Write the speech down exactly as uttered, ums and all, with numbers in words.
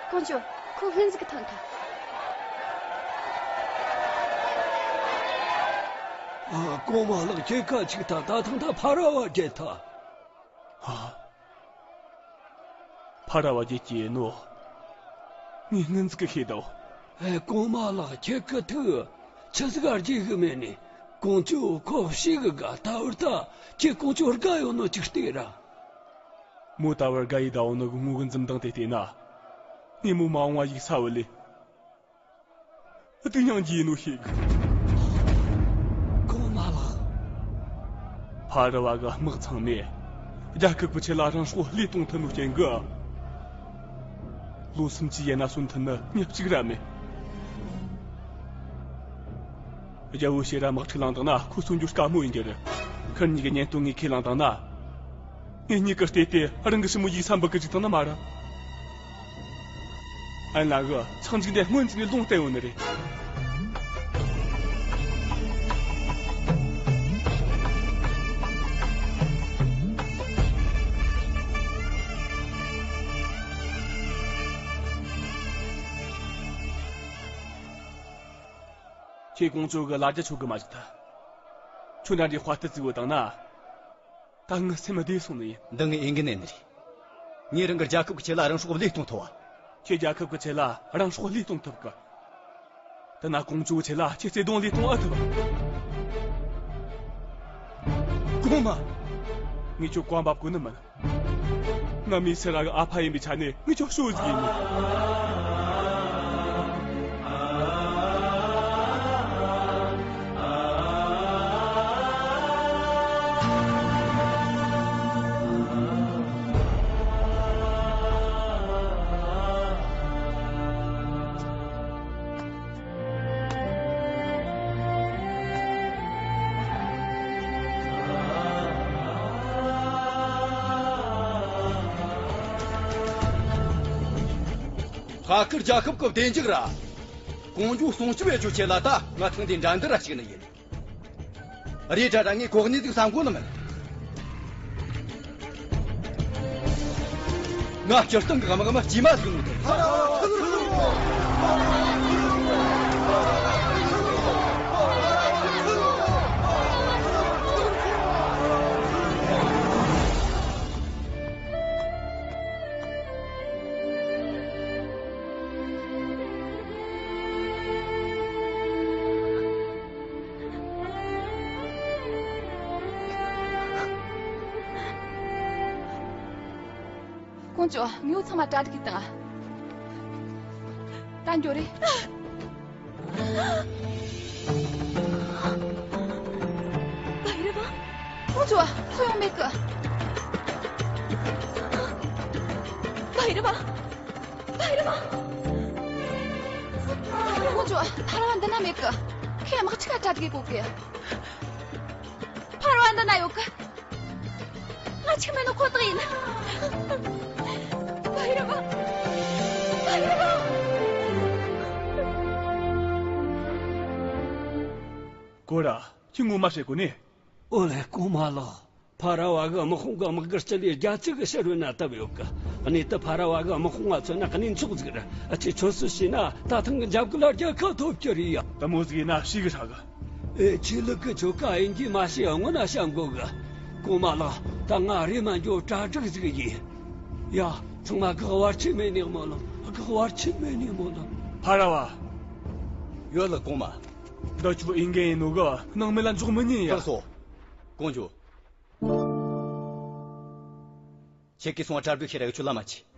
ཀོང་ཇོ། ཁོ་སྔོན་ཟིག་གི་ཐོན་ཐལ། ཨ། གོང་མ་ལགས། ཁྱེད་ཀ་ཅིག་ཐལ། ད་ཐེངས་ད་ཕ་ར་བ་རྒྱལ་ཐལ། ཨ། ཕ་ར་བ་རྒྱལ་གྱི་ཡིན་ནོ། ངས་སྔོན་ཟིག་གི་ཤེས་དོ། ཨེ། གོང་མ་ལགས། ཁྱེད་ཀྱི་ཐུགས་ཆི་ཟིག་ག་རྒྱས་གི་མེད་ནི། ཀོང་ཇོ་ཁོ་ཤི་གི་དགའ། ད་བར་ད་ཁྱེད་ཀོང་ཇོ་དགའ་ཡོད་ནོ་ཅིག་ལྟོས་ར། མོ་ད་བར་དགའ་ཡི་ད་འོ་ནོ་གི་ངོ་གི་འཛུམ་མདངས་དེ་བལྟས་ན། ངས་མོ་མ་འོངས་བ་ཡིག་ཚ་བུ་ལས། སྡུག་མྱངས་ཀྱི་ཡིན་ནོ་ཤེས་གི། གོང་མ་ལགས། ཕ་ར་བ་གི་དམག་ཚང་མས་རྒྱལ་ཁབ་ཀྱི་ཆེད་ལ་རང་སྲོག་བློས་གཏོང་ཐུབ་ནོ་རྐྱེན་གི། ལོ་སུམ་ཅུ་ཡན་ན་སོན་ཐུབ་ནི་མྱི་གཅིག་ར་མེད། རྒྱལ་བོ་ཤེས་ར་དམག་འཁྲུག་ལངས་བཏང་ན་ཁོ་གསོན་རྒྱུ་དཀའ་མོ་ཡིན་རྒྱུ་རེད། ཁིར་གཉིས་ཀྱི་གཉེན་སྟོན་ངས་ཁས་བླངས་བཏང་ན། ངེད་གཉིས་ཀྱིས་བལྟས་ཏེ་རང་གི་སྲིང་མོ་ཡིག་ཚང་འབུད་གི་བཅུག་བཏང་ན་མ་ར། ཨན་ལགས། ཚང་འཇིག་འདི་སྔོན་ཙམ་ནས་ལུང་བསྟན་ཡོད་ནི་རེད། ཁྱེད་ཀོང་ཇོ་གི་ལ་རྒྱ་ཆོད་གི་མ་བཅུག་ཐལ། ཁྱོད་འདྲ་འདྲའི་དཔའ་རྟུལ་ཟིག་ཡོད་བཏང་ན། ད་ངའི་སེམས་བདེ་སོང་ནི་ཡིན། འདི་ངའི་འོས་འགན་ནི་རེད། ངས་རང་གི་རྒྱལ་ཁབ་ཀྱི་ཆེད་ལ་རང་སྲོག་བློས་གཏོང་ཐུབ་བ། ཁྱེད་རྒྱལ་ཁབ་ཀྱི་ཆེད་ལ་རང་སྲོག་བློས་གཏོང་ཐུབ་གི། དེ་ན་ཀོང་ཇོའི་ཆེད་ལ་ཁྱེད་བརྩེ་དུང་བློས་གཏོང་ཨེ་ཐུབ། གོང་མ། ངས་ཁྱོད་གོ་འབབ་དགོས་ནི་མིན། ང་མི་སེར་ར་གི་ཨ་ཕ་ཡིན་པའི་ཆ་ནས་ངས་ཁྱོད་ཞུ་ཟིག་ཡིན་ནི། ཐ་ཁུར་རྒྱལ་ཁབ་ཀྱི་བདེ་འཇགས་ར། ཀོང་ཇོ་སྲུང་སྐྱོབ་བྱེད་རྒྱུའི་ཆེད་ལ་ད་ང་ཐེངས་འདིའི་འགྲན་བསྡུར་ར་ཞུགས་ནི་ཡིན། རེད་དྲ་དྲ་ངས་གོ་གནས་ཟིག་བསམ་གོ་ནི་མིན། ང་སྤྱིར་བཏང་གི་དམག་མི་དཀྱུས་མ་ཟིག་ཡིན་ནོ་དེ། ཀོང་ཇོ། དངོས་པོ་ཚང་མ་གྲ་སྒྲིག་བཏང་། ད་འགྱོ་རེ། བྷ་ཡི་ར་བ། ཀོང་ཇོ། ཁོ་ཡོང་མེད་གི། བྷ་ཡི་ར་བ། བྷ་ཡི་ར་བ། ཀོང་ཇོ། ཕ་ར་བ་འདི་ན་མེད་གི། ཁོས་དམག་འཁྲུག་ག་གྲ་སྒྲིག་གོ་གི། ཕ་ར་བ་འདི་ན་ཡོད་གི། ང་གཅིག་མེད་ནོ་ཁོ་ཐག་ཡིན། བྷ་ཡི་ར་བ། བྷ་ཡི་ར་བ། ཀོ་ར། ཁྱོས་ངོ་མ་བཤད་གོ་ནི། ཨོ་ལེ། གོང་མ་ལགས། ཕ་ར་བ་གི་དམག་དཔུང་གི་དམག་སྒར་སྤྱི་ལེ་བརྒྱད་ཅུ་གི་ཕྱི་རོལ་ན་བཏབ་ཡོད་གི། གནས་དེ་ཕ་ར་བ་གི་དམག་དཔུང་ང་མཚོན་ན་གནས་མཆོག་ཟིག་རེད། ཨ། ཁྱེད་ཆོད་སེམས་བྱས་ན་ད་ཐེངས་གི་འཇབ་རྒོལ་ལ་རྒྱལ་ཁ་ཐོབ་རྒྱུ་རེད་ཡ། དེ་མོ་ཟིག་ཡིན་ན་ཤི་གི་ཧྲ་གི། ཨེ། ཆོས་ལུགས་ཀྱི་ཆོ་ག་ཡིན་གྱི་མ་ཤེས། སྔོན་ན་བཤད་དགོ་གི། གོང་མ་ལགས། ད་ང་རེ་མ་འགྱོ། གྲ་སྒྲིག་ཟིག་ཡིན། ཡ། ཚང་མ་གེགས་བར་ཆད་མེད་ནི་སྨོན་ལམ། གེགས་བར་ཆད་མེད་ནི་སྨོན་ལམ། ཕ་ར་བ། ཡོད་ལགས་གོང་མ། འདི་ཁྱོའི་འོས་འགན་ཡིན་ནོ་གི། སྣང་མེད་ལ་འཇོག་མི་ཉན་ཡ། ལགས་སོ། ཀོང་ཇོ། ཁྱེད་ཀྱིས་སོང་བ་གྲ་སྒྲིག་བྱེད་ར་གི། ཁྱོད་ལམ་མ་ཆས།